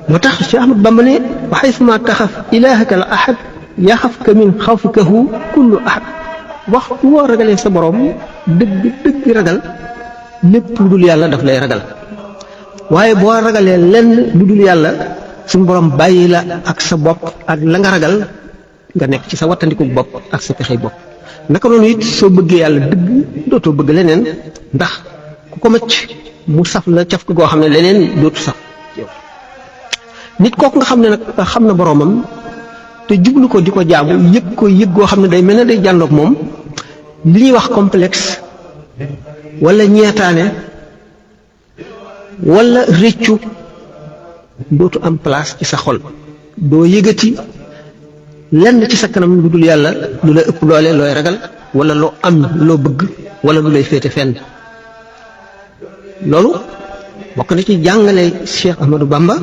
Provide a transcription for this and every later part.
moo tax Cheikh Ahmad Bamba ne wa haythuma taxaf ilaahaka al ahad yaxafka min xawfikahu kullu ahad waxtu woo ragalee sa borom dëgg dëgg ragal lépp lu dul yàlla daf lay ragal waaye boo ragalee lenn lu dul yàlla suñu borom bàyyi la ak sa bopp ak la nga ragal nga nekk ci sa wattandiku bopp ak sa pexey bopp naka noonu it soo bëggee yàlla dëgg dootoo bëgg leneen ndax ku ko macc mu saf la caf ko goo xam ne leneen dootu saf nit kooku nga xam ne nag xam na boromam te jublu ko di ko jaamu yëg ko yëg goo xam ne day mel ne day jàndoog moom li ñuy wax complexe wala ñeetaane wala réccu dootu am place ci sa xol doo yëgati lenn ci sa kanam lu dul yàlla lu lay ëpp doole looy ragal wala loo am loo bëgg wala lu lay féete fenn loolu bokk na ci jàngale Cheikh Ahmadou Bamba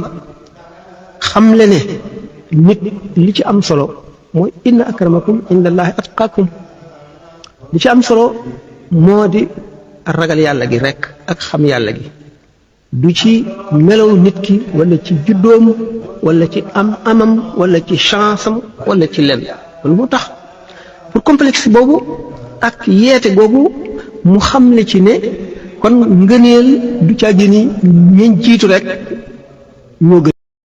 xam le ne nit li ci am solo mooy inna akramakum indallahi atqakum li ci am solo moo di ragal yàlla gi rekk ak xam yàlla gi du ci melow nit ki wala ci juddoom wala ci amam wala ci chance am wala ci lenn loolu moo tax pour complexe boobu ak yeete googu mu xam le ci ne kon ngëneel du caa gëni ñeñ jiitu rek ñoo gën